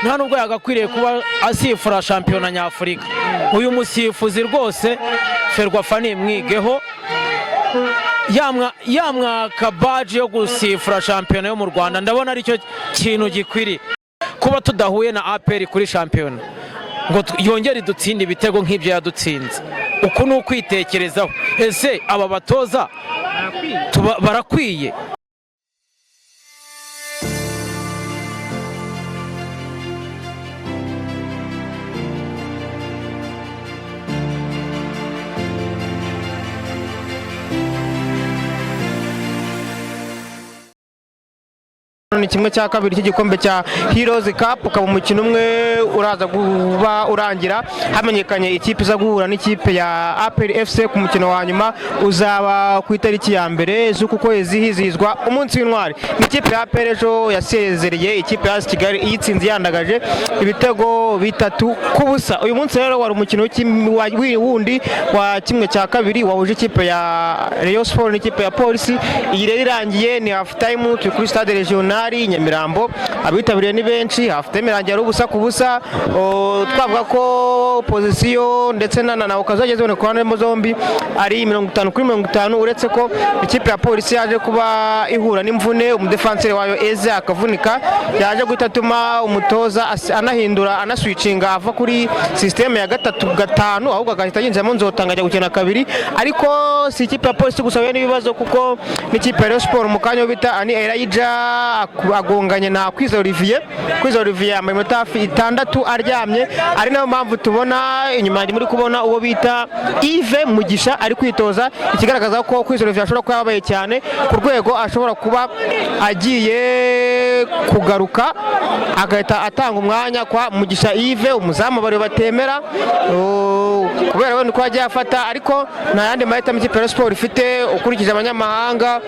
Nta nubwo yagakwiriye kuba asifura shampiyona nyafurika. Uyu musifuzi rwose, FERWAFA nimwigeho, yamwaka badge yo gusifura shampiyona yo mu Rwanda. Ndabona aricyo kintu gikwiriye kuba tudahuye na APR kuri shampiyona ngo yongere idutsinde ibitego nk'ibyo yadutsinze. Uku ni ukwitekerezaho. Ese aba batoza barakwiye? Ni kimwe cya kabiri cy'igikombe cya Heroes Cup, ukaba umukino umwe uraza kuba urangira hamenyekanye ikipe iza guhura n'ikipe ya APR FC ku mukino wa nyuma uzaba ku itariki ya 1 z'uku kwezi, hizihizwa umunsi w'intwari. Ni ikipe ya APR ejo yasezereye ikipe ya AS Kigali, iyitsinze yandagaje ibitego 3-0. Uyu munsi rero wari umukino wundi wa kimwe cya kabiri wahuje ikipe ya Rayon Sport n'ikipe ya Polisi. Iyi rero irangiye ni half time, turi kuri stade regional Nyamirambo, abitabiriye ni benshi. Half time irangiye ari 0-0. Twavuga ko position ndetse na occasion zagiye ziboneka ku ruhande zombi ari 50 kuri 50, uretse ko ikipe ya Polisi yaje kuba ihura n'imvune, umudefanseri wayo Eze akavunika, yaje guhita atuma umutoza anahindura, anaswicinga ava kuri système ya 3-5, ahubwo agahita yinjiramo Nzotanga ajya gukina kabiri. Ariko si ikipe ya Polisi gusa yahuye n'ibibazo, kuko n'ikipe ya Rayon Sport mu kanya bita Ani Elijah agonganye na Kwizera Olivier. Kwizera Olivier yambaye iminota hafi 6 aryamye, ari nayo mpamvu tubona inyuma yanjye muri kubona uwo bita Yves Mugisha ari kwitoza, ikigaragaza ko Kwizera Olivier ashobora kuba yababaye cyane ku rwego ashobora kuba agiye kugaruka agahita atanga umwanya kwa Mugisha Yves, umuzamu bari batemera kubera wenda uko yagiye afata. Ariko nta yandi mahitamo ikipe ya Rayon Sport ifite, ukurikije abanyamahanga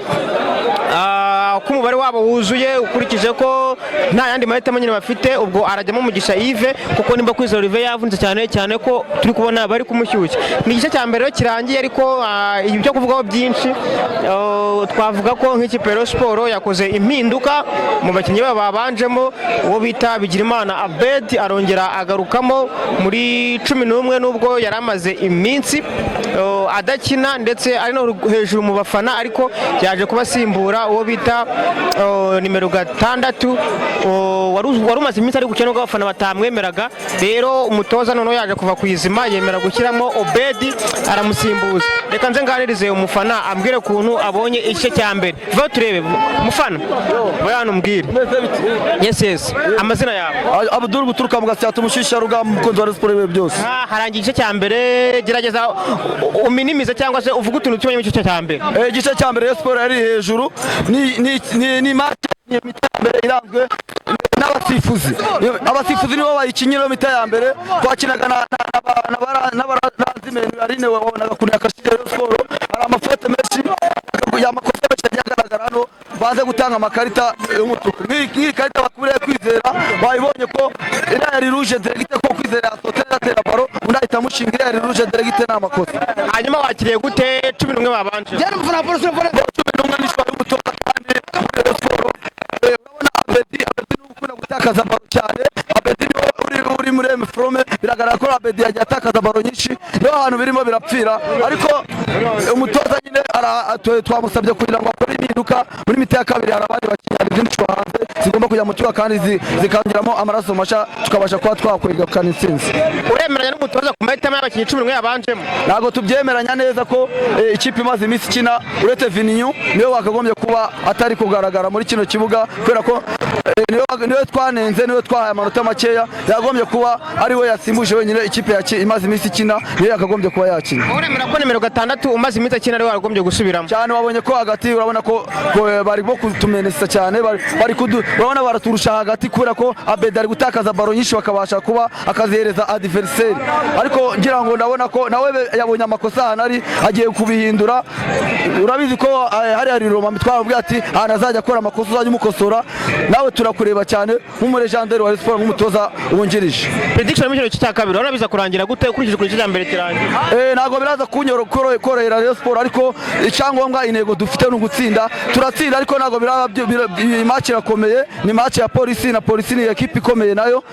ko umubare wabo wuzuye, ukurikije ko nta yandi mahitamo nyine bafite. Ubwo arajyamo Mugisha Yves, kuko nimba Kwizera Olivier yavunitse cyane cyane ko turi kubona bari kumushyushya. Ni igice cya mbere rero kirangiye, ariko ibyo kuvugaho byinshi. Twavuga ko nk'ikipe ya Rayon Sport yakoze impinduka mu bakinnyi babo babanjemo, uwo bita Bigirimana Abed arongera agarukamo muri 11, nubwo yari amaze iminsi adakina ndetse ari no hejuru mu bafana, ariko yaje kuba asimbura uwo bita nimero 6 wari umaze iminsi ari gukina nubwo abafana batamwemeraga. Rero umutoza noneho yaje kuva ku izima, yemera gushyiramo Obedi aramusimbuza. Reka nze nganirize umufana ambwire ukuntu abonye igice cya mbere. Va turebe mufana, va hano umbwire. Yes, amazina yawe? Abdul guturuka mu Gasyata, umushyushya rugamba, umukunzi wa Rayon Sport ibihe byose. Harangiye igice cya mbere, gerageza uminimize cyangwa se uvuge utuntu tubonye mu gice cya mbere. Igice cya mbere Rayon Sport yari hejuru, ni match, ni imita ya mbere iranzwe n'abasifuzi. Abasifuzi nibo bayikinnye. Mita ya mbere twakinaga n'abaranzimeni yarine, wabonaga ukuntu yakashije Rayon Sport. Hari amafote menshi, amakosa menshi yagiye agaragara hano baze gutanga amakarita y'umutuku. Nk'iyi karita bakuriye Kwizera, bayibonye ko iriya yari rouge directe, ko Kwizera yasohotse atera ballon, undi ahita amushinga. Iriya yari rouge directe, ni amakosa. Hanyuma wakiriye gute 11 babanje? 11 n'ishwa y'umutoza kandi muri Rayon Sport. Urabona Abedi niwe ukunda gutakaza ballon cyane. Abedi niwe uri muri M-forme, biragaragara ko Abedi yagiye atakaza ballon nyinshi, niho hantu birimo birapfira. Ariko umutoza nyine twamusabye kugira ngo akore impinduka muri mi-temps ya kabiri. Hari abandi bakinnyi, hari izindi nshuro hanze zigomba kujya mu kibuga kandi zikongeramo amaraso mashya, tukabasha kuba twakwegukana intsinzi. Uremeranya n'umutoza ku mahitamo y'abakinnyi 11 yabanjemo? Ntabwo tubyemeranya neza ko ikipe imaze iminsi ikina, uretse Vininyu niwe wakagombye kuba atari kugaragara muri kino kibuga, kubera ko niwe twanenze, niwe twahaye amanota makeya. Yagombye kuba ari we yasimbuje wenyine. Ikipe imaze iminsi ikina niyo yakagombye kuba yakina. Uremera ko nimero 6 umaze iminsi akina ariwe wakagombye gusubiramo? Cyane. Wabonye ko hagati urabona ko barimo kutumenesa cyane, bari urabona baraturusha hagati, kubera ko Abedi ari gutakaza ballon nyinshi, bakabasha kuba akazihereza adversaire. Ariko ngira ngo ndabona ko nawe yabonye amakosa ahantu ari, agiye kubihindura. Urabizi ko hariya hari Roma, twamubwiye ati ahantu azajya akora amakosa uzajya umukosora. Nawe turakureba cyane nk'umulegendary wa Rayon Sport, nk'umutoza wungirije. Prediction mu gice cya kabiri urabona biza kurangira gute ukurikije ukuntu igice cya mbere kirangiye? Ntabwo biraza korohera Rayon Sport, ariko icyangombwa, intego dufite ni ugutsinda. Turatsinda, ariko ntabwo biraba iyi match irakomeye. Ni match ya Polisi, na Polisi ni ekipe ikomeye nayo.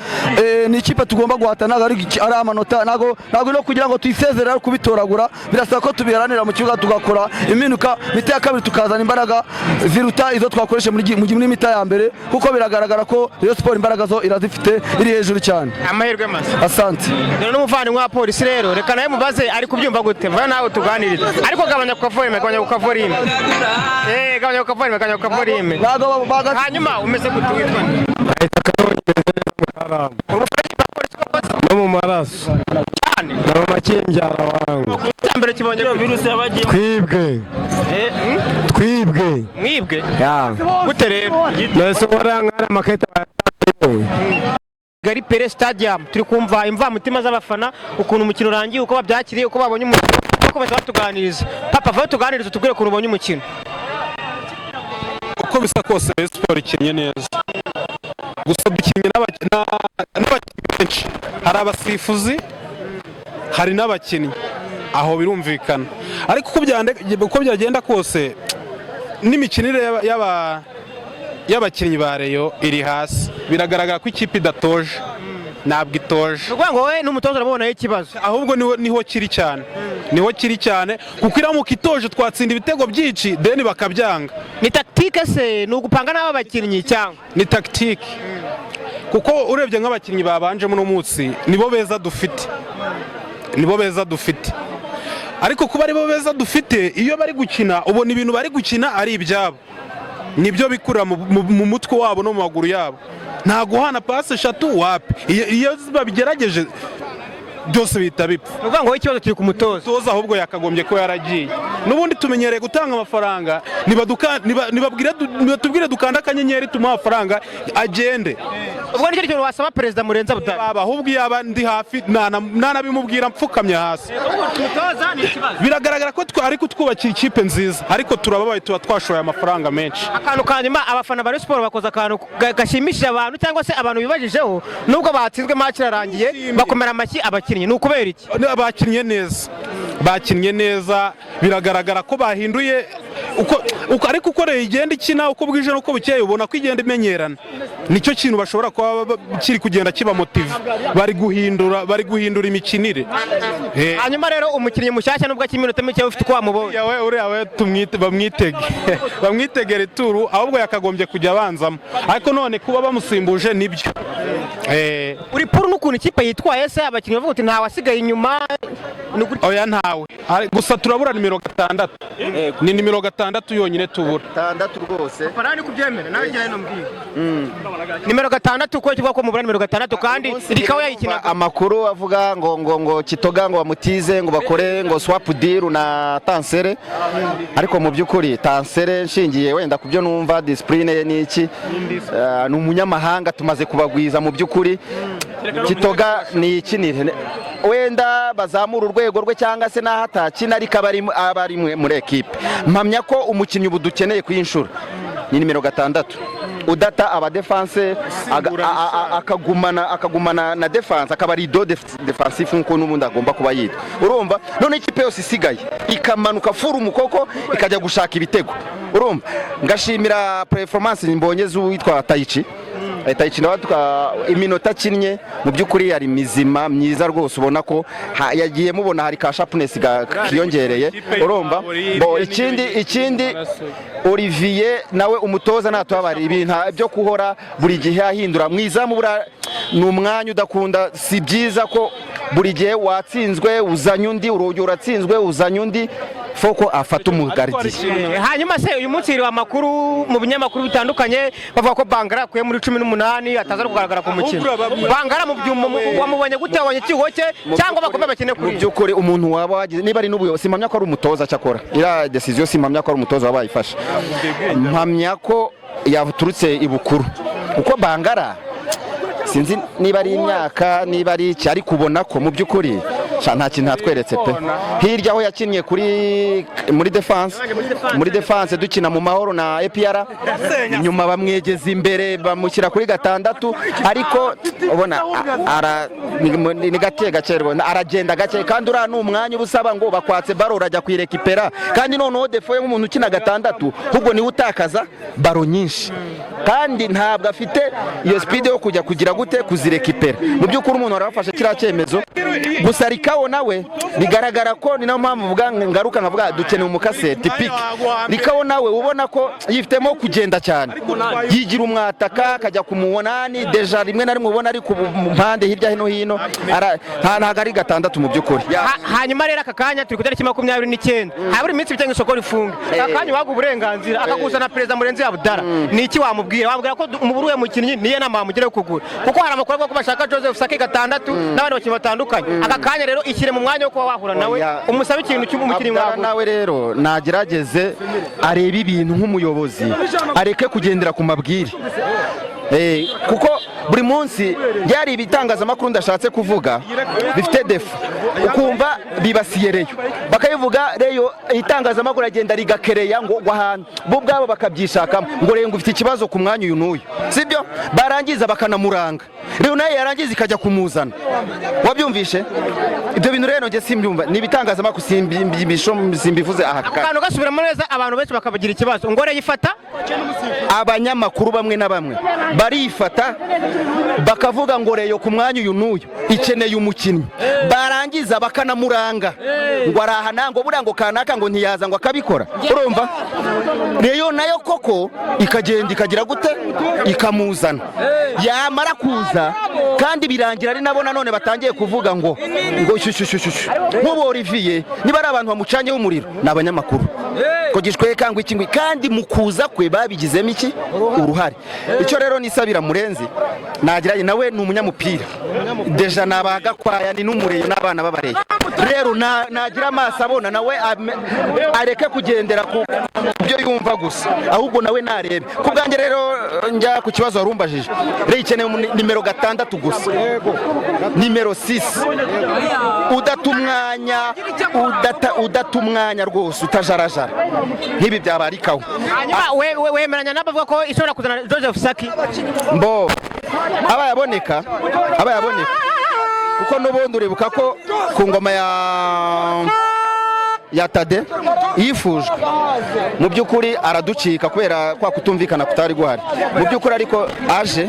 Ni ikipe tugomba guhatana. Ntabwo ari amanota, ntabwo no kugira ngo tuyisezerere ari kubitoragura. Birasaba ko tubiharanira mu kibuga, tugakora impinduka mi-temps ya kabiri, tukazana imbaraga ziruta izo twakoresha muri mi-temps ya mbere, kuko biragaragara ko Rayon Sport imbaraga zo irazifite, iri hejuru cyane. Amahirwe masa. Asante. Dore n'umuvandimwe wa Polisi rero, reka nawe mubaze ari kubyumva gute. Mva nawe tuganirize, ariko gabanya ku kavolume, gabanya ku kavolume, gabanya ku kavolume, gabanya ku kavolume. Ntabwo Hanyuma umeze gute? Witwa nde? Ahita Karongi neza no mu maraso Cyane. Na mama kimbyara wangu. Icya mbere kibonye gute? Twibwe, twibwe. Mwibwe? Ya. Gute rero? Nese ubona nk'ari amakarita bayatanze. Kigali Pele Stadium, turi kumva imvamutima z'abafana, ukuntu umukino urangiye, uko babyakiriye, uko babonye umukino. Bakomeza batuganiriza. Papa, vayo tuganirize, utubwire ukuntu ubonye umukino. Uko bisa kose Rayon Sport ikinnye neza, gusa dukinnye n'abakinnyi benshi. Hari abasifuzi, hari n'abakinnyi, aho birumvikana. Ariko uko byagenda kose, n'imikinire y'abakinnyi ba Rayon iri hasi. Biragaragara ko ikipe idatoje, ntabwo itoje. Ni ukuvuga ngo wowe n'umutoza uramubonaho ikibazo? Ahubwo niho kiri cyane, niho kiri cyane, kuko iramuka itoje twatsinda ibitego byinshi, deni bakabyanga. Ni tactique se, ni ugupanga n'aba bakinnyi cyangwa? Ni tactique, kuko urebye nk'abakinnyi babanjemo uno munsi nibo beza dufite, nibo beza dufite. Ariko kuba aribo beza dufite, iyo bari gukina ubona ibintu bari gukina ari ibyabo, nibyo bikura mu mutwe wabo no mu maguru yabo. Nta guhana pasi eshatu, wapi. Iyo babigerageje byose bihita bipfa. Ni ukuvuga ngo wowe ikibazo kiri ku mutoza? Toza ahubwo yakagombye kuba yaragiye. N'ubundi tumenyereye gutanga amafaranga. Nibatubwire dukanda akanyenyeri tumuhe amafaranga agende. Ubwo nicyo kintu wasaba Perezida Murenzi Abudallah? Baba ahubwo yaba ndi hafi nanabimubwira mpfukamye hasi. Umutoza ni ikibazo. Biragaragara ko ari kutwubakira ikipe nziza, ariko turababaye, tuba twashoye amafaranga menshi. Akantu ka nyuma, abafana ba Rayon Sport bakoze akantu gashimishije abantu, cyangwa se abantu bibajijeho. Nubwo batsinzwe, match irarangiye, bakomera amashyi abakinnyi. Ni ukubera iki? Bakinnye neza, bakinnye neza. Biragaragara ko bahinduye uko, ariko uko Rayon igenda ikina, uko bwije n'uko bukeye, ubona ko igenda imenyerana. Nicyo kintu bashobora kuba kiri kugenda kibamotiva. Bari guhindura imikinire. Hanyuma rero umukinnyi mushyashya, nubwo akiri iminota mike, ufite uko wamubonye? Uriya we tumwite, bamwitege retour. Ahubwo yakagombye kujya abanzamo, ariko none kuba bamusimbuje nibyo. Uri pour n'ukuntu ikipe yitwaye se? Abakinnyi bavuga uti ntawe asigaye inyuma. Ni Oya, ntawe. Gusa turabura nimero 6, ni nimero 6 yonyine tubura. 6 rwose. Farani kubyemera nawe gira hino mbwira. Nimero 6, ko kivuga ko mubura nimero 6 kandi rikawa yayikinaga? Amakuru avuga ngo Kitoga ngo bamutize, ngo bakore ngo swap deal na Tansere. Ariko mu by'ukuri Tansere, nshingiye wenda ku byo numva, discipline ye ni iki, ni umunyamahanga tumaze kubagwiza. Mu by'ukuri Kitoga ni ikinire, wenda bazamura urwego rwe cyangwa se n'aho atakina, ariko aba ari muri ekipe. Mpamya ko umukinnyi ubu dukeneye ku inshuro ni nimero 6 udata abadefanse, akagumana na défense, akaba ari do défensif nk'uko n'ubundi agomba kuba yitwa. Urumva none ikipe yose isigaye ikamanuka furu umukoko ikajya gushaka ibitego. Urumva ngashimira performance mbonye z'uwitwa Tayici. Tayici nawe iminota akinnye mu by'ukuri yari mizima myiza rwose. Ubona ko yagiye mubona hari ka sharpness kiyongereye. Urumva bo ikindi Olivier nawe, umutoza natubabara ibintu byo kuhora buri gihe ahindura mu izamu. Buriya ni umwanya udakunda, si byiza ko buri gihe watsinzwe uzanye undi, urongera uratsinzwe uzanye undi, foko afata umugardien. Hanyuma se uyu munsi hiriwe amakuru mu binyamakuru bitandukanye bavuga ko Bangara akuye muri 18 ataza no kugaragara ku mukino. Bangara mu byuma wamubonye gute? Wabonye icyuho cye cyangwa bakomeye bakine Mu kuri? by'ukuri umuntu waba wagize, niba ari n'ubuyobozi, simpamya ko ari umutoza. Cyakora iriya décision simpamya ko ari umutoza waba wayifashe, mpamya ko yaturutse ibukuru, kuko Bangara sinzi niba ari imyaka, niba ari iki, ariko ubona ko mu by'ukuri Sha, nta kintu yatweretse pe. Hirya aho yakinnye kuri muri defense dukina mu Mahoro na APR, nyuma bamwegeza imbere, bamushyira kuri gatandatu, ariko ubona ni gake gake rwose, aragenda gake. Kandi uriya ni umwanya uba usaba ngo bakwatse ballon, urajya kuyirekipera. Kandi noneho défaut ye nk'umuntu ukina gatandatu, ahubwo niwe utakaza ballon nyinshi, kandi ntabwo afite iyo speed yo kujya kugira gute, kuzirekipera. Mu by'ukuri umuntu wari wafashe kiriya cyemezo gusa Rikawo nawe bigaragara ko, ni nayo mpamvu mvuga, ngaruka nkavuga dukeneye umukase typique. Rikawo nawe ubona ko yifitemo kugenda cyane, yigira umwataka akajya ku munani, déjà rimwe na rimwe ubona ari ku mpande hirya no hino, ntabwo ari gatandatu mu by'ukuri. Hanyuma rero aka kanya turi ku itariki 29, habura iminsi mike ngo isoko rifunge. Aka kanya waguha uburenganzira akaguza na Perezida Murenzi Abdara, ni iki wamubwira? Wamubwira ko umubura uwe mukinnyi, niyo nama wamugira yo kugura? Kuko hari amakuru avuga ko bashaka Joseph Saki gatandatu n'abandi bakinnyi batandukanye. Aka kanya rero ishyire mu mwanya wo kuba wahura nawe, Oya. umusabe ikintu cy'umukinnyi Abdara mwagura. Nawe rero nagerageze arebe ibintu nk'umuyobozi, areke kugendera ku mabwire. Kuko buri munsi byari ibitangazamakuru, ndashatse kuvuga bifite défaut, ukumva bibasiye Rayon, bakabivuga Rayon, itangazamakuru agenda rigakereya ngo ahantu bo ubwabo bakabyishakamo, ngo Rayon ngo ufite ikibazo ku mwanya uyu n'uyu, sibyo? Barangiza bakanamuranga. Rayon nayo yarangiza ikajya kumuzana. Wabyumvishe ibyo bintu? Rero njye simbyumva, ni ibitangazamakuru, simbivuze aha. Ako kantu gasubiramo neza, abantu benshi bakabagira ikibazo ngo yifata. Abanyamakuru bamwe na bamwe barifata bakavuga ngo Rayon ku mwanya uyu n'uyu ikeneye umukinnyi, barangiza bakanamuranga ngo arahana, ngo buriya ngo kanaka ngo ntiyaza ngo akabikora. Urumva Rayon nayo koko ikagenda ikagira gute, ikamuzana. Yamara kuza kandi birangira ari nabo nanone batangiye kuvuga ngo shyushyushyushyu. Nk'ubu Olivier, niba ari abantu bamucanyeho umuriro ni abanyamakuru, ngo gishweka, ngo iki ngiki, kandi mu kuza kwe babigizemo iki, uruhare. Icyo rero nisabira Murenzi, nagira nawe ni umunyamupira, déjà ni abagakwaya, ni n'umureyo n'abana b'abareyo. Rero nagira amaso abona, nawe areke kugendera ku byo yumva gusa, ahubwo nawe narebe. Ku bwanjye rero, njya ku kibazo warumbajije, rero ikeneye nimero 6 gusa, nimero 6 udata umwanya, udata umwanya rwose, utajarajara nk'ibi byabarikaho. Hanyuma wemeranya n'abavuga ko ishobora kuzana Joseph Saki? Mbo aba yaboneka, kuko n'ubundi uribuka ko ku ngoma ya Tade yifujwe, mu by'ukuri araducika kubera kwa kutumvikana kutari guhari mu by'ukuri. Ariko aje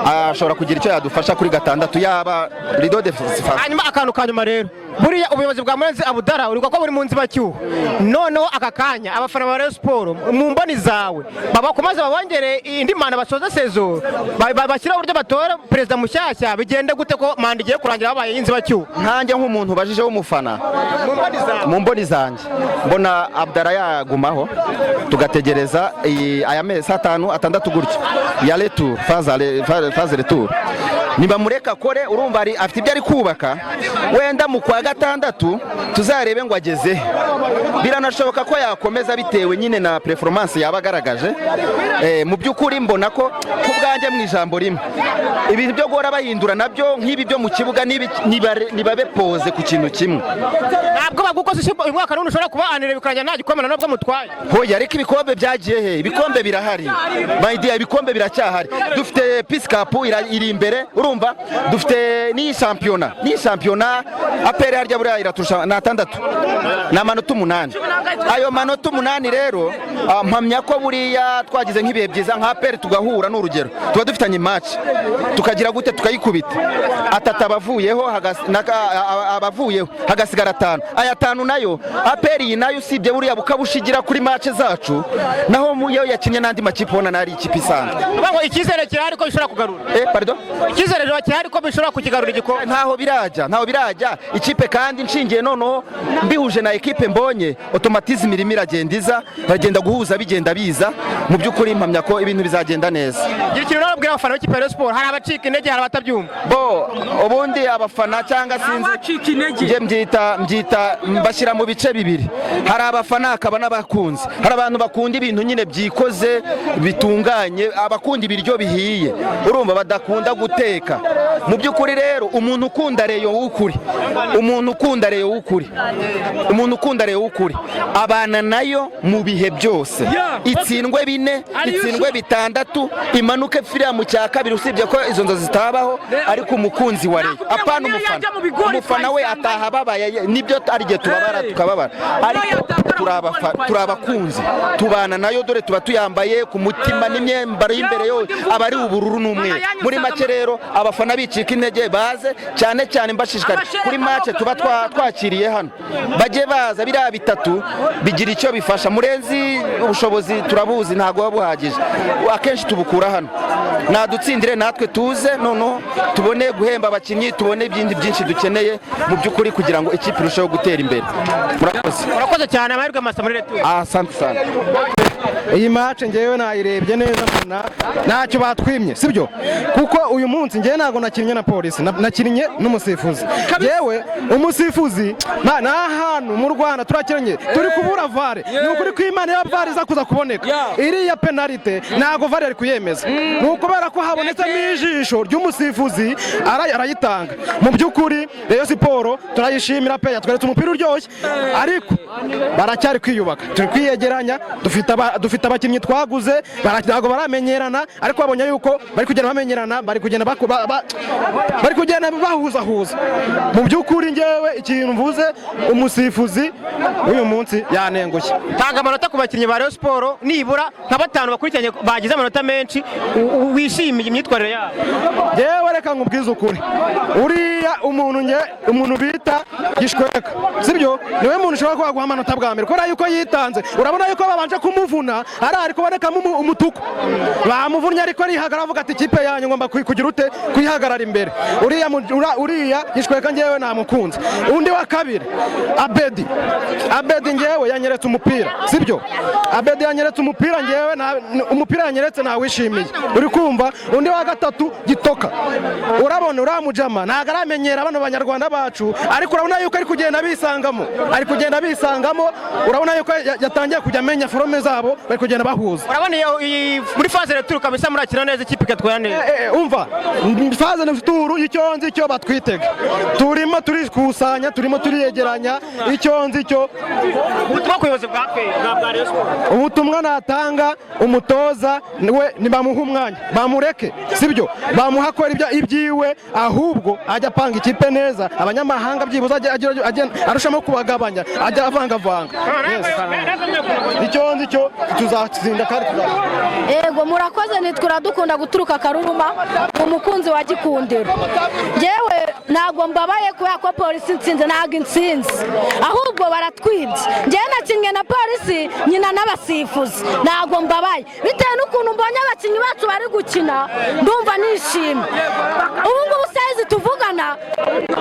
ashobora kugira icyo yadufasha kuri gatandatu, yaba rido defensive. Hanyuma akantu ka nyuma rero, buriya ubuyobozi bwa Murenzi Abudara uribuka ko buri mu nzibacyuho. Noneho aka kanya abafana ba Rayon Sport, mu mboni zawe, babakomeze babongere indi manda basoze saison, bashyiraho uburyo batora perezida mushyashya, bigende gute ko manda igiye kurangira babaye y'inzibacyuho? Nkanjye nk'umuntu ubajije w'umufana, Mu mboni zawe. mu mboni zanjye mbona Abdara yagumaho, tugategereza aya mezi 5, 6 gutyo ya retour, phase retour. Nibamureka kore, urumva afite ibyo ari kubaka. Wenda mu kwa gatandatu tuzarebe ngo ageze he. Biranashoboka ko yakomeza bitewe nyine na performance yaba agaragaje. Mu by'ukuri mbona ko ku bwanjye, mu ijambo rimwe, ibintu byo guhora bahindura nabyo nk'ibi byo mu kibuga nibabe pose ku kintu kimwe. Ntabwo baguko se uyu mwaka n'undi ushobora kuba anire bikarangira nta gikombe na nubwo mutwaye? Hoya, ariko ibikombe byagiye he? Ibikombe birahari, my dear, ibikombe biracyahari. Dufite Peace Cup iri imbere, urumva dufite n'iyi shampiyona. APR harya buriya iraturusha ni 6, ni amanota 8. Ayo manota 8 rero, mpamya ko buriya twagize nk'ibihe byiza nka APR tugahura, n'urugero tuba dufitanye match, tukagira gute, tukayikubita 3, abavuyeho abavuyeho hagasigara 5. Aya 5 nayo APR iyi nayo, usibye buriya bukabushigira kuri match zacu, naho yo yakinnye n'andi makipe ubona nari ikipe isanzwe. Uvuga ngo icyizere kirahari ko bishobora kugarura? Eh, pardon? Icyizere kirahari ko bishobora kukigarura igikombe? Ntaho birajya, ntaho birajya ikipe. Kandi nshingiye noneho mbihuje na ekipe, mbonye automatisme irimo iragenda iza, iragenda guhuza, bigenda biza. Mu by'ukuri mpamya ko ibintu bizagenda neza. Gira ikintu nawe ubwira abafana b'ikipe ya Rayon Sport, hari abacika intege, hari abatabyumva. Bo ubundi abafana cyangwa sinzi Abacika intege. Njye mbyita mbashyira mu bice bibiri: hari abafana, hakaba n'abakunzi. Hari abantu bakunda ibintu nyine byikoze bitunganye, abakunda ibiryo bihiye, urumva badakunda guteka. ziboneka. Mu by'ukuri rero umuntu ukunda Rayon w'ukuri, umuntu ukunda Rayon w'ukuri, umuntu ukunda Rayon w'ukuri abana nayo mu bihe byose, itsindwe 4, itsindwe 6, imanuke firiya mu cya kabiri, usibye ko izo nzozi zitabaho, ariko umukunzi wa Rayon apana umufana, umufana we ataha ababaye, nibyo ari igihe tubabara tukababara, ariko turi abakunzi tubana nayo, dore tuba tuyambaye ku mutima n'imyambaro y'imbere yo aba ari ubururu n'umweru. Muri make rero abafana bicika intege baze, cyane cyane mbashishikariza kuri match tuba twakiriye hano, bajye baza, biriya 3 bigira icyo bifasha. Murenzi ubushobozi turabuzi ntabwo buba buhagije, akenshi tubukura hano, nadutsindire natwe tuze noneho tubone guhemba abakinnyi, tubone ibindi byinshi dukeneye mu by'ukuri kugira ngo ikipe irusheho gutera imbere. Murakoze. Urakoze cyane, amahirwe masa muri retour. Asante sana. Iyi match ngewe nayirebye neza, mbona ntacyo batwimye, sibyo? Kuko uyu munsi ngewe ntabwo nakinnye na Polisi, nakinnye n'umusifuzi. Yewe, umusifuzi nta hantu mu Rwanda turakinnye turi kubura VAR. Ni ukuri ko Imana ya VAR iza kuza kuboneka, iriya penalite ntabwo VAR yari kuyemeza. Ni ukubera ko habonetsemo ijisho ry'umusifuzi, arayitanga. Mu by'ukuri Rayon Sport turayishimira pe, yatweretse umupira uryoshye, ariko baracyari kwiyubaka, turi kwiyegeranya, dufite abakinnyi twaguze, ntabwo baramenyerana, ariko babonye yuko bari kugenda bamenyerana, bari kugenda bari kugenda bahuzahuza. Mu by'ukuri ngewe ikintu mvuze, umusifuzi w'uyu munsi yanengushye. Tanga amanota ku bakinnyi ba Rayon Sport, nibura nka batanu bakurikiranye bagize amanota menshi, wishimiye imyitwarire yabo. Yewe, reka nkubwize ukuri, uriya umuntu nge umuntu bita Gishweka, sibyo? Niwe muntu ushobora kuba guha amanota bwa mbere kubera yuko yitanze. Urabona yuko babanje kumuvuna, ari kubonekamo umutuku, bamuvunnye ariko arihagarara, avuga ati ikipe yanyu ngomba kugira ute, kuyihagarara imbere. Uriya Gishweka ngewe namukunze. Undi wa kabiri, Abedi. Abedi ngewe yanyeretse umupira, sibyo? Abedi yanyeretse umupira, ngewe umupira yanyeretse nawishimiye, uri kumva? Undi wa gatatu, Gitoka. Urabona uriya mujama ntabwo aramenyera bano banyarwanda bacu, ariko urabona yuko ari kugenda bisangamo, ari kugenda bisangamo. Urabona yuko yatangiye kujya amenya forme zabo, bari kugenda bahuza. Urabona iyi muri phase retour kabisa murakina neza, ikipe igatwara neza. Umva, phase retour icyo nzi cyo batwitega, turimo turikusanya, turimo turiyegeranya, icyo nzi cyo Ubutumwa ku buyobozi bwa APR, bwa Rayon Sport. Ubutumwa natanga, umutoza we nibamuha umwanya, bamureke, sibyo? Bamuha akora ibyiwe, ahubwo ajya apanga ikipe neza, abanyamahanga byibuze ajye arushamo kubagabanya, ajya avangavanga. Yes. Icyo nzi cyo tuzatsinda kandi tuzatsinda. Ego, murakoze. Nitwa Iradukunda guturuka Karuruma, umukunzi wa Gikundiro. Ngewe ntabwo mbabaye kubera ko Polisi insinze, ntabwo insinze, ahubwo baratwibye. Ngewe nakinnye na Polisi, nyina n'abasifuzi. Ntabwo mbabaye bitewe n'ukuntu mbonye abakinnyi bacu bari gukina, ndumva nishimye. Ubu ngubu sayizi tuvugana,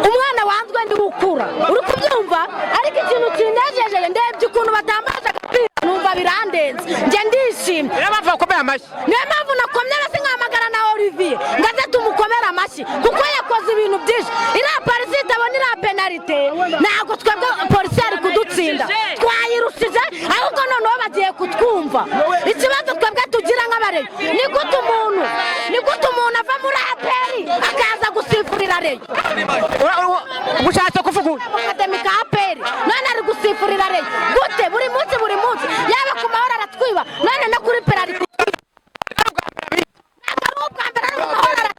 umwana wanzwe ndi gukura, uri kubyumva? Ariko ikintu kinejeje, ndebye ukuntu batambaje agapira, numva birandenze, njye ndishimye. Niyo mpamvu bakomeye amashyi. Niyo mpamvu nakomye amashyi, nkahamagara na Olivier ngo aze tumukomere amashyi kuko yakoze ibintu byinshi. Iriya Polisi itabona iriya penalite, ntabwo twebwe Polisi yari kudutsinda, twayirushije. Ahubwo noneho bagiye kutwumva. Ikibazo twebwe tugira nk'abareyo, ni gute umuntu ava muri APR akaza gusifurira Rayon? Ushatse kuvuga ubu? Academy ka APR, none ari gusifurira Rayon gute? Buri munsi, buri munsi, yaba ku Mahoro aratwiba, none no kuri pera ari kutwiba. Ntabwo ari ubwa mbere, ari mu Mahoro aratwiba.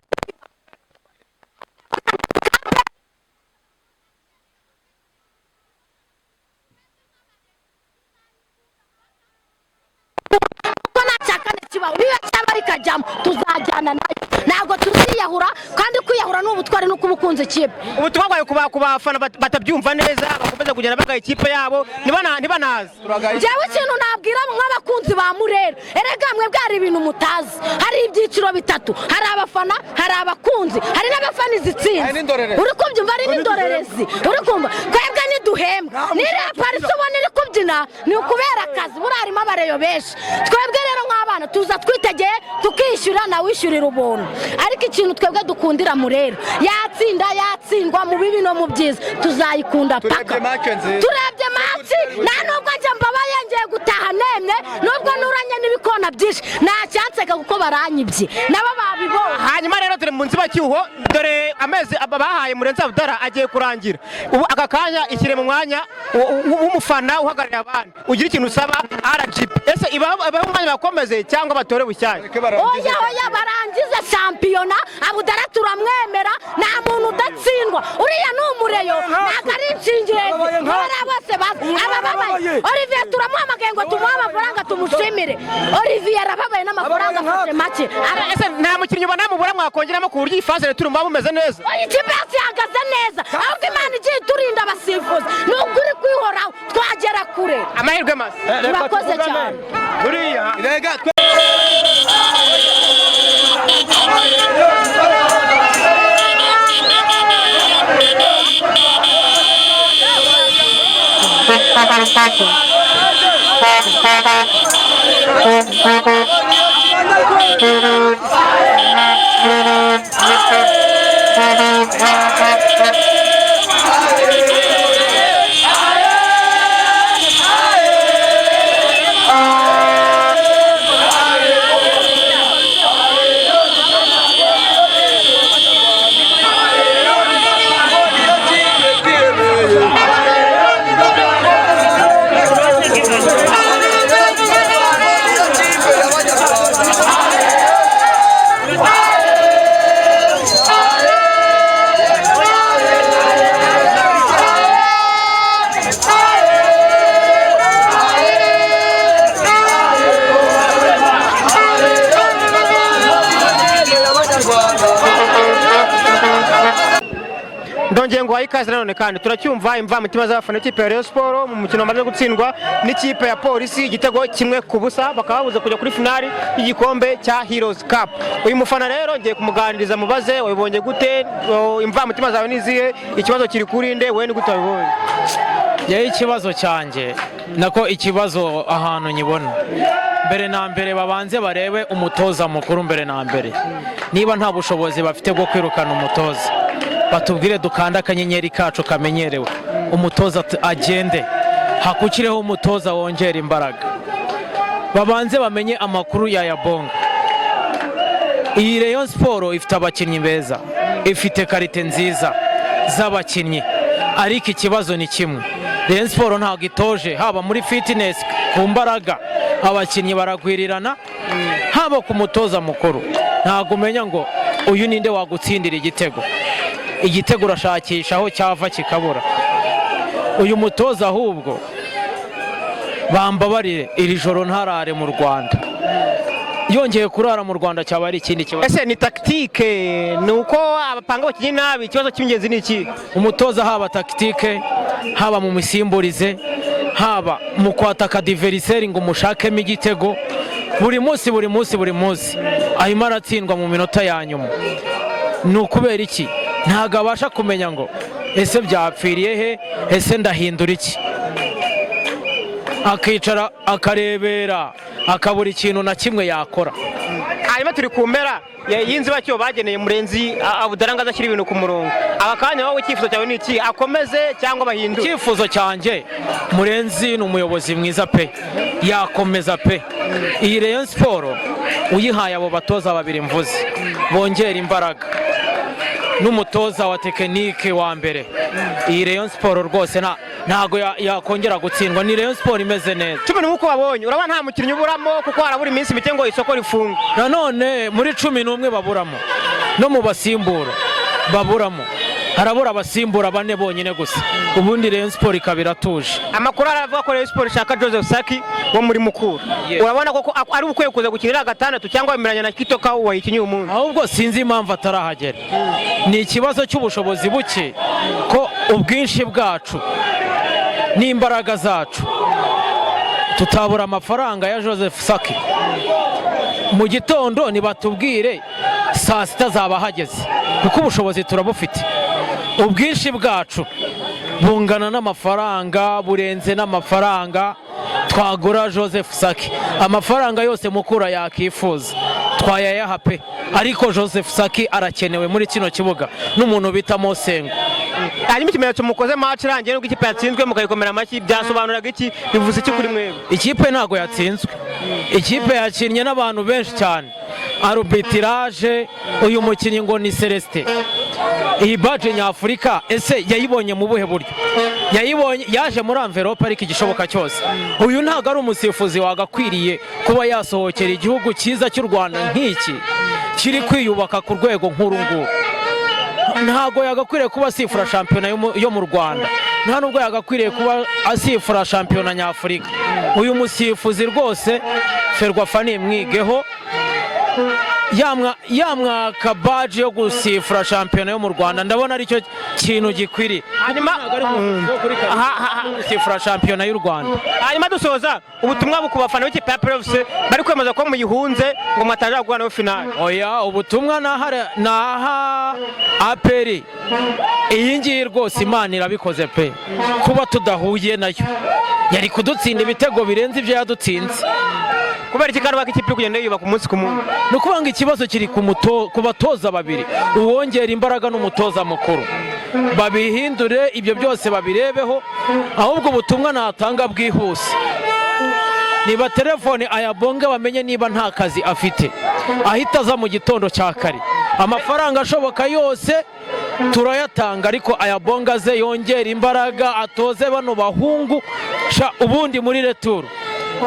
Kuko nta cya kane kibaho, niyo cyaba rikajyamo tuzajyana nayo, ntabwo tuziyahura. Kandi kwiyahura ni ubutwari, ni uko uba ukunze ikipe. Ubutumwa bwawe ku bafana batabyumva neza, bakomeza kugenda bagaha ikipe yabo ntibanaze. Njyewe ikintu nabwira nk'abakunzi ba Murera, erega mwebwe hari ibintu mutazi. Hari ibyiciro bitatu: hari abafana, hari abakunzi, hari n'abafana izi tsinzi, uri kubyumva? Hari n'indorerezi, uri kumva? Twebwe ntiduhembwa. N'iriya Polisi ubona iri kubyina ni ukubera akazi, buriya harimo abareyo benshi. Twebwe rero nk'abana tuza twitegeye, tukishyura, nawishyurira ubuntu. Ariko ikintu twebwe dukundira Murera, yatsinda yatsindwa, mu bibi no mu byiza tuzayikunda paka. Turebye match, nta nubwo njye mbabaye, ngiye gutaha nemye nubwo nuranye n'ibikona. gukina byinshi, nta cyanseka kuko baranyibye nabo babibonye. Hanyuma rero turi mu nzibacyuho, dore amezi bahaye Murenzi Abdallah agiye kurangira. Ubu aka kanya ishyire mu mwanya w'umufana uhagarariye abandi, ugira ikintu usaba RGB. Ese ibahe umwanya bakomeze cyangwa batore bushyashya? Oya, oya, barangize shampiyona. Abudara turamwemera, nta muntu udatsindwa. Uriya ni umureyo, ntabwo ari inshingenzi. Bariya bose bazi abababaye. Olivier turamuhamagaye ngo tumuhe amafaranga tumushimire. Olivier arababaye n'amafaranga afashe make. Ese nta mukinnyi ubona mubura mwakongeramo ku buryo iyi phase retour muba mumeze neza? Oya, ikipe yacu ihagaze neza, ahubwo Imana igiye iturinda abasifuzi. Ni ukuri kwihoraho twagera kure. Amahirwe masa. Murakoze cyane. Buriya Rega. Ndongeye ngo ikaze nanone, kandi turacyumva imvamutima z'abafana b'ikipe ya Rayon Sport mu mukino bamaze gutsindwa n'ikipe ya Polisi igitego 1-0, bakaba babuze kujya kuri finali y'igikombe cya Heroes Cup. Uyu mufana rero ngiye kumuganiriza, mubaze: wabibonye gute? Imvamutima zawe ni izihe? Ikibazo kiri kuri nde? Wowe ni gute wabibonye? Yewe, ikibazo cyanjye, nako ikibazo ahantu nyibona, mbere na mbere babanze barebe umutoza mukuru mbere na mbere. Niba nta bushobozi bafite bwo kwirukana umutoza, batubwire dukande akanyenyeri kacu kamenyerewe, umutoza agende, hakukireho umutoza wongera imbaraga. Babanze bamenye amakuru ya Yabonga. Iyi Rayon Sport ifite abakinnyi beza, ifite qualité nziza z'abakinnyi, ariko ikibazo ni kimwe: Rayon Sport ntabwo itoje, haba muri fitness, ku mbaraga abakinnyi baragwirirana, haba ku mutoza mukuru. Ntabwo umenya ngo uyu ninde wagutsindira igitego. Igitego urashakisha aho cyava kikabura. Uyu mutoza ahubwo bambabarire, iri joro ntarare mu Rwanda. Yongeye kurara mu Rwanda cyaba ari ikindi kibazo. Ese ni tactique, ni uko abapanga abakinnyi nabi? Ikibazo cy'ingenzi ni iki? Umutoza, haba tactique, haba mu misimburize, haba mu kwataka adversaire ngo umushakemo igitego, buri munsi, buri munsi, buri munsi arimo aratsindwa mu minota ya nyuma. Ni ukubera iki? Ntabwo abasha kumenya ngo ese byapfiriye he, ese ndahindura iki? Akicara akarebera, akabura ikintu na kimwe yakora. Hanyuma turi ku mpera y'inzibacyuho bageneye Murenzi Abudallah ngo azashyira ibintu ku murongo. Aka kanya wowe icyifuzo cyawe ni iki? Akomeze cyangwa bahindure? Icyifuzo cyanjye, Murenzi ni umuyobozi mwiza pe, yakomeza pe. Iyi Rayon Sport uyihaye abo batoza babiri mvuze bongera imbaraga n'umutoza wa technique wa mbere, iyi Rayon Sport rwose ntago yakongera gutsindwa. Ni Rayon Sport imeze neza. 11 uko wabonye, urabona nta mukinnyi uburamo, kuko harabura iminsi mike ngo isoko rifunge. Nanone muri 11 baburamo, no mu basimbura baburamo. Harabura abasimbura bane bonyine gusa, ubundi Rayon Sport ikaba iratuje. Amakuru aravuga ko Rayon Sport ishaka Joseph Saki wo muri Mukura. Urabona koko ari ukwiye kuza gukinira gatandatu, cyangwa wemeranya na Kitoka wayikinnye uyu munsi? Ahubwo sinzi impamvu atarahagera. Ni ikibazo cy'ubushobozi buke, ko ubwinshi bwacu n'imbaraga zacu tutabura amafaranga ya Joseph Saki. Mu gitondo nibatubwire, saa sita zaba hageze, kuko ubushobozi turabufite. Ubwinshi bwacu bungana n'amafaranga, burenze n'amafaranga twagura Joseph Saki. Amafaranga yose Mukura yakifuza twayayaha pe, ariko Joseph Saki arakenewe muri kino kibuga n'umuntu bita Mosengo. Hanyuma ikimenyetso mukoze match irangiye nubwo ikipe yatsinzwe mukayikomera amashyi, byasobanuraga iki? Bivuze iki kuri mwebwe? Ikipe ntabwo yatsinzwe, ikipe yakinnye n'abantu benshi cyane. Arbitrage, uyu mukinnyi ngo ni Celestin, iyi badge nyafurika ese yayibonye mu buhe buryo? Yayibonye yaje muri enveloppe, ariko igishoboka cyose uyu ntabwo ari umusifuzi wagakwiriye kuba yasohokera igihugu cyiza cy'u Rwanda nk'iki kiri kwiyubaka ku rwego nk'uru nguru. Ntabwo yagakwiriye kuba asifura shampiyona yo mu Rwanda, nta nubwo yagakwiriye kuba asifura shampiyona nyafurika. Uyu musifuzi rwose, FERWAFA nimwigeho, yamwaka badge yo gusifura shampiyona yo mu Rwanda, ndabona aricyo kintu gikwiriye. Hanyuma ntabwo ari umusifuzi wo kuri gusifura shampiyona y'u Rwanda. Hanyuma dusoza, ubutumwa ku bafana b'ikipe ya APR FC bari kwemeza ko muyihunze ngo mwatangira guhura nayo finale. Oya, ubutumwa naha APR iyi ngiyi rwose, Imana irabikoze pe kuba tudahuye nayo, yari kudutsinda ibitego birenze ibyo yadutsinze. Kubera iki kandi baka ikipe iri kugenda yiyubaka umunsi ku munsi? Ni ukuvuga ngo ikibazo kiri ku batoza babiri, uwongera imbaraga n'umutoza mukuru. Babihindure ibyo byose, babirebeho. Ahubwo ubutumwa natanga bwihuse, niba telefone Ayabonge bamenye niba nta kazi afite, ahita aza mu gitondo cya kare. Amafaranga ashoboka yose turayatanga, ariko Ayabonge aze yongere imbaraga, atoze bano bahungu. Sha, ubundi muri retour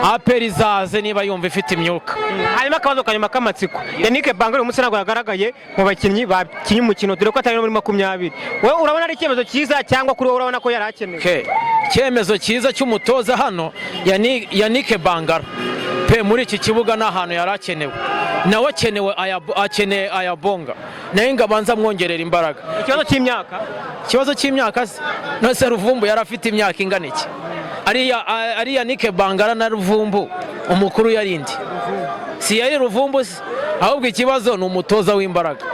APR izaze niba yumva ifite imyuka. Hanyuma akabazo kanyuma k'amatsiko: Yannick Bangari uyu munsi ntabwo yagaragaye mu bakinnyi bakinnye umukino, dore ko atari no muri 20. Wowe urabona ari icyemezo cyiza cyangwa kuri wowe urabona ko yari akenewe? Okay. Icyemezo cyiza cy'umutoza hano, Yannick Bangara pe, muri iki kibuga ni ahantu yari akenewe, nawe akenewe, akeneye Ayabonga nawe ngo abanze amwongerera imbaraga. Ikibazo cy'imyaka? Ikibazo cy'imyaka se? None Ruvumbu yari afite imyaka ingana iki? Ariya Yannick Bangara na Ruvumbu, umukuru yarindi si yari Ruvumbu se? Ahubwo ikibazo ni umutoza w'imbaraga.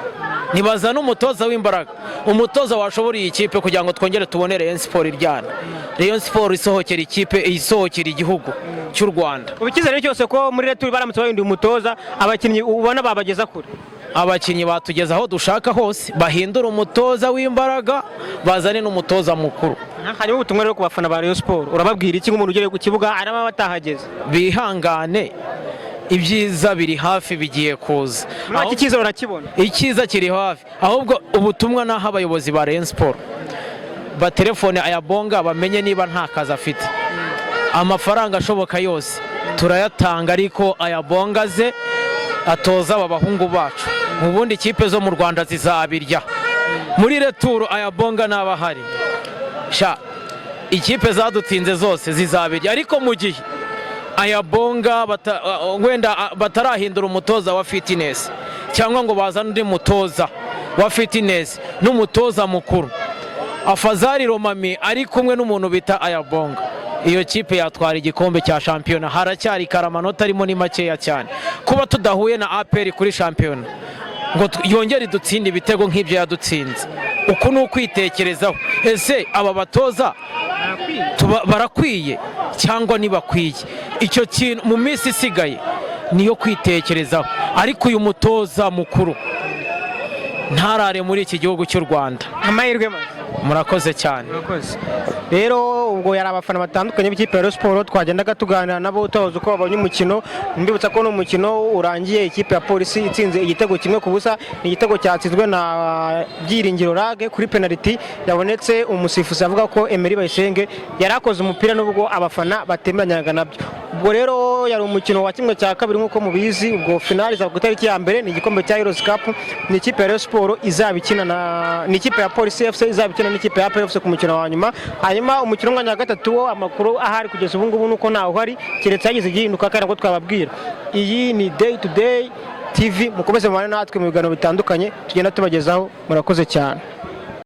Nibaza n'umutoza w'imbaraga, umutoza washobora iyi kipe kugira ngo twongere tubone Rayon Sport iryana, Rayon Sport isohokera ikipe, isohokera igihugu cy'u Rwanda. Ubu icyizere cyose ko muri retour baramutse bahinduye umutoza, abakinnyi ubona babageza kure? Abakinnyi batugeza aho dushaka hose. Bahindura umutoza w'imbaraga, bazane n'umutoza mukuru. Hanyuma ubutumwa rero ku bafana ba Rayon Sport, urababwira iki nk'umuntu ugereye ku kibuga, araba batahageze? Bihangane, ibyiza biri hafi, bigiye kuza. Muri iki cyizere urakibona? Icyiza kiri hafi. Ahubwo ubutumwa naho abayobozi ba Rayon Sport, batelefone Ayabonga bamenye niba nta kazi afite. Amafaranga ashoboka yose turayatanga, ariko Ayabonga aze atoza aba bahungu bacu. Ubundi ikipe zo mu Rwanda zizabirya muri retour. Ayabonga n'aba ahari, sha, ikipe zadutsinze zose zizabirya. Ariko mu gihe Ayabonga wenda batarahindura umutoza wa fitness cyangwa ngo bazane undi mutoza wa fitness n'umutoza mukuru, Afazari Romami ari kumwe n'umuntu bita Ayabonga, iyo kipe yatwara igikombe cya shampiyona. Haracyari kare, amanota arimo ni makeya cyane. Kuba tudahuye na APR kuri shampiyona ngo yongere idutsinde ibitego nk'ibyo yadutsinze, uku ni ukwitekerezaho. Ese aba batoza barakwiye cyangwa ntibakwiye? Icyo kintu mu minsi isigaye niyo kwitekerezaho. Ariko uyu mutoza mukuru ntarare muri iki gihugu cy'u Rwanda. Amahirwe maze. Murakoze cyane. Murakoze. Rero ubwo yari abafana batandukanye b'ikipe ya Rayon Sport twagendaga tuganira nabo, tubaza uko babonye umukino. Mbibutsa ko n'umukino urangiye ikipe ya Polisi itsinze igitego 1-0. Ni igitego cyatsinzwe na Byiringiro Lague kuri penalty yabonetse, umusifuzi avuga ko Emery Bayisenge yari akoze umupira nubwo abafana batemeranyaga nabyo. Ubwo rero yari umukino wa 1/2 nk'uko mubizi. Ubwo finale izaba ku itariki ya mbere, ni igikombe cya Heroes Cup. Ni ikipe ya Rayon Sport izaba ikina na, ni ikipe ya Polisi FC izaba ikina n'ikipe ya APR FC ku mukino wa nyuma. Hanyuma umukino w'umwanya wa gatatu wo, amakuru ahari kugeza ubu ngubu nuko ntawe uhari, keretse hagize igihinduka kandi nabwo twababwira. Iyi ni Day to Day TV, mukomeze mubane natwe mu biganiro bitandukanye tugenda tubagezaho. Murakoze cyane.